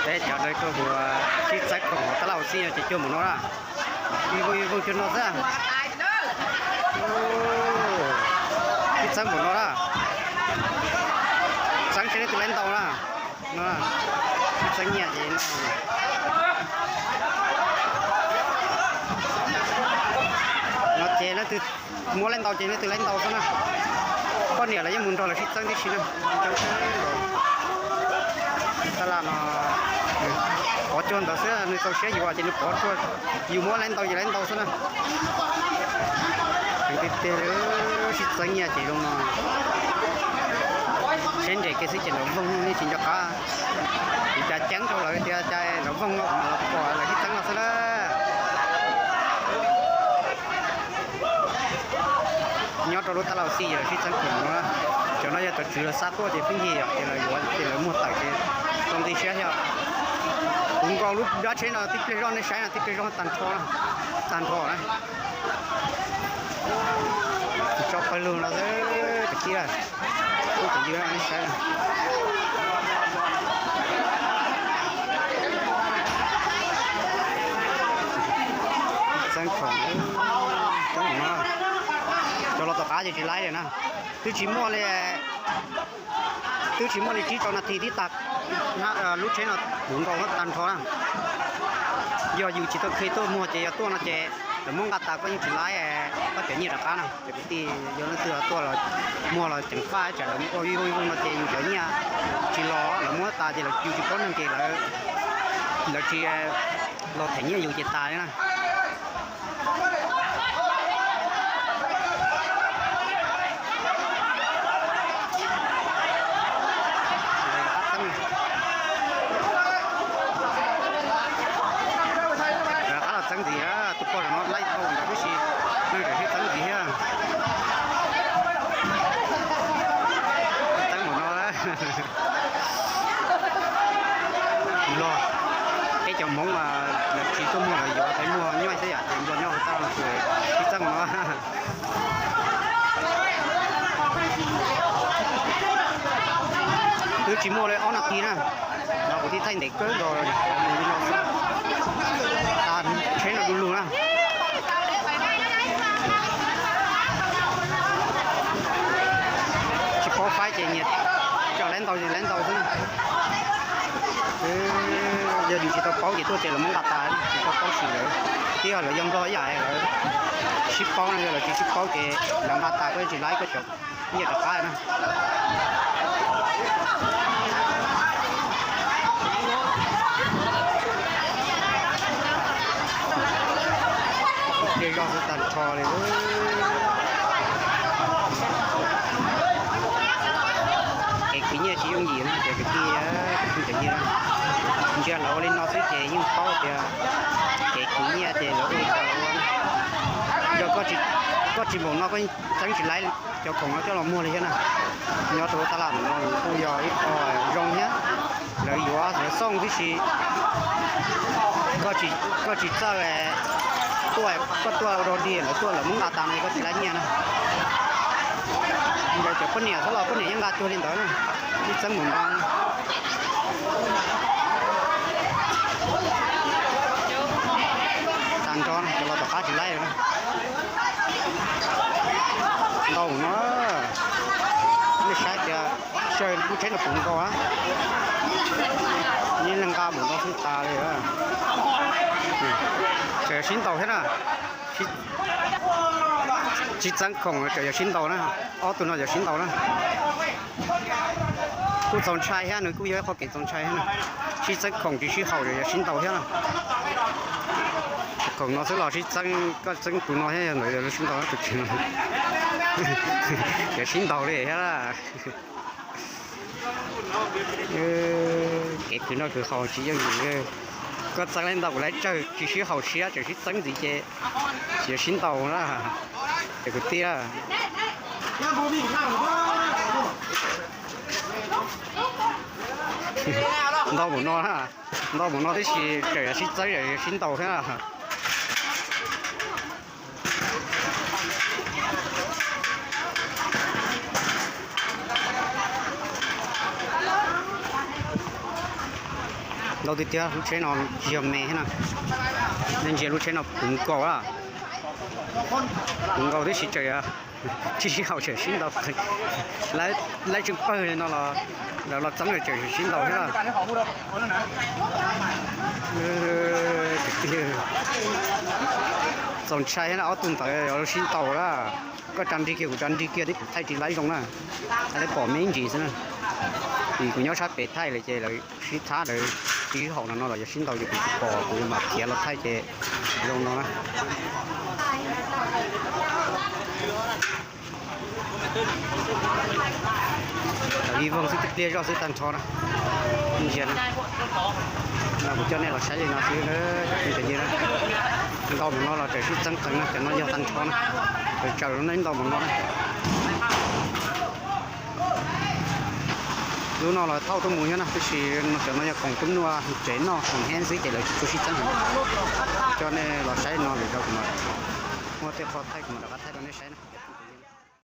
Peb cov dawb tuaj hu sib txeeb khoom tab laj xij no ces cuag npaum no na. Ib vooj ib vooj cuag no xwb. Sib txeeb npaum no na. Txeeb seb leej twg laib ntau na. No, sib txeeb nyiaj ces no ces leej twg muab laib ntau ces leej twg laib ntau xwb na. Poj niam los yeej mus nrog lawv sib txeeb tib si na. Tab laj no pov cuag ntawd xwb, nws txaus siab yuav ces nws pov cuag, yus muab laib ntau ces laib ntau xwb na. Heev tiag tiag li, sib txeeb nyiaj ces zoo no. Seb nres kiag xwb ces nram voog yeej tsis nco qab. Ua cas ceeb rau lawv tias cas nram voog no mas los pom lawv sib txeeb no xwb na. Nyob rau lub tab laj xij yog sib txeeb khoom no. Cov no yog cov tswv lawv xa tuaj ces pheej yig yom, ces lawv yuav ces lawv muag tawm ces tau nti siab thiab. Kuv nkaus lub dab tsheb no tib pliag zoj nej saib no, tib pliag zoj tag nrho, tag nrho na. Tsis tso pawg lug no, kwv tij, tub ceev yws nej saib. Txeeb khoom, txeeb khoom no, cov los tom qab ces tsis laib li na. Twb tsis muaj li, twb tsis muaj li tsib rau nas this twb tag, lub tsheb no puv nkaus tag nrho na. Yog yus tsis tau kheev tuaj muag ces yog tuaj no ces lawv muab nqa tas koj yeej tsis laib koj cov nyiaj rov qab na. Ces kwv tij yog leej twg tuaj los muag los ceev faj tsam lawv ua ib vooj ib vooj no ces yus cov nyiaj tsis los, lawv muab tas ces lawv yus tsis paub neeg ces lawv tsis los them nyiaj yus ces tas li na. Rov qab los txeeb ntxiv, tus poj ntawm no laij tau ntawd tib si, neeg tseem sib txeeb ntxiv thiab. Txeeb npaum no. Nplog, peb cov Hmoob mas lawv tsis tuaj muag lawv yuav peb muag nyob xwb yom, ces Nplog nyob hauv tab laj ces sib txeeb no. Twb tsis muaj li ob nas this na, no kuv thiaj thaij ntev kawg nkaus li no xwb. Tsheb no du lug na. Tsis paub faib ces nyias coj laib ntau ces laib ntau xwb na. Yog yus tsis tau paub ces tuaj ces lawv muab nqa tas, tsis tau paub sim lawv, twb yog lawv yog Nplog ib yam lawv sib paub no, yog lawv tsis sib paub ces lawv nqa tas koj tsis laib koj cov nyiaj rov qab na. Pliag zog xwb tag nrho li. Kev khwv nyiaj tsis yooj yim na, ces kwv tij, kwv tij cov nyiaj, ntsia lawv ua li no xwb ces yeej paub tias kev khwv nyiaj ces lawv ua li cas lawv ua. Yog koj tsis npaum no koj txeeb tsis laib cov khoom no coj los muag li thiab na. Nyob rau lub tab laj no kuj yog ib qho zoo thiab, lawv yuav lawv xauj tib si. Koj tsis txawj tuaj, koj tuaj ua dog dig lawv tuaj lawv muab nqa tas no koj tsis laib nyiaj na. Ntawd cov poj niam xwb los poj niam yeej nqa cuag li ntawd na, ib txeeb mus nqa. Tag nrho cov los tom qab tsis laib na. Ntau no, nej saib tias saw lub tsheb no puv nkaus, yeej leej nqa mus nrau xwb tas li. Tseem sib ntaus thiab na. Tsis txeeb khoom tseem yog sib ntaus na. Ob tug no yog sib ntaus na. Kuj txaus ntshai thiab, nws kuj yog ib qho kev txaus ntshai thiab na. Sib txeeb khoom tsis sib haum, yog sib ntaus thiab na. Khoom no xwb los sib txeeb, koj txeeb tus no thiab yog ntawd yog sib ntaus tus tsis no. Yog sib ntaus li thiab. Kev khwv noj khwv haus tsis yooj yim. Koj txeeb laib ntau kuv laib tsawg tsis sib haum siab tseem sib txeeb ntxiv ces yog sib ntaus na. Ces kwv tij, ntau npaum no na, ntau npaum no tib si tseem yog sib txeeb yog sib ntaus thiab. Ntau tiag tiag, lub tsheb no yog me thiab na. Nej ntsia lub tsheb no puv nkaus a, puv nkaus tib si tseem tsis sib haum tseem sib ntaus. Lawv tseem pawg li no los lawv los txeeb tseem sib ntaus thiab na. Txaus ntshai thiab na, ob tug ntawd sib ntaus na. Koj tsa nrig kiag kuv tsa nrig kiag twb thaij tsis laib zoo na. Lawv pom me ntsis xwb na. Vim kuv nyob sab pem thaij lawm ces lawv sib thab lawv sib haum no no los yog sib ntaus ces kuv tsis pom, kuv mam khiav los thaij ces zoo no na. Ib voog xwb, tib pliag zoj xwb tag nrho na. Ntsia na, kuv coj nej los saib li no xwb, cov phooj ywg na. Ntau mus no los tseem sib txeeb qees na, cov no yog tag nrho na. Tsaws tsaws ntau mus no na. Lub no los thauj tuaj mus thiab na, tab sis cov no yog khoom tub nua tsev noj khoom hab xwb ces lawv tsis tshua sib txeeb heev. Coj nej los saib no lwm zaus kuv mam muaj tej qho thaij kuv mam rov qab thaij rau nej saib na.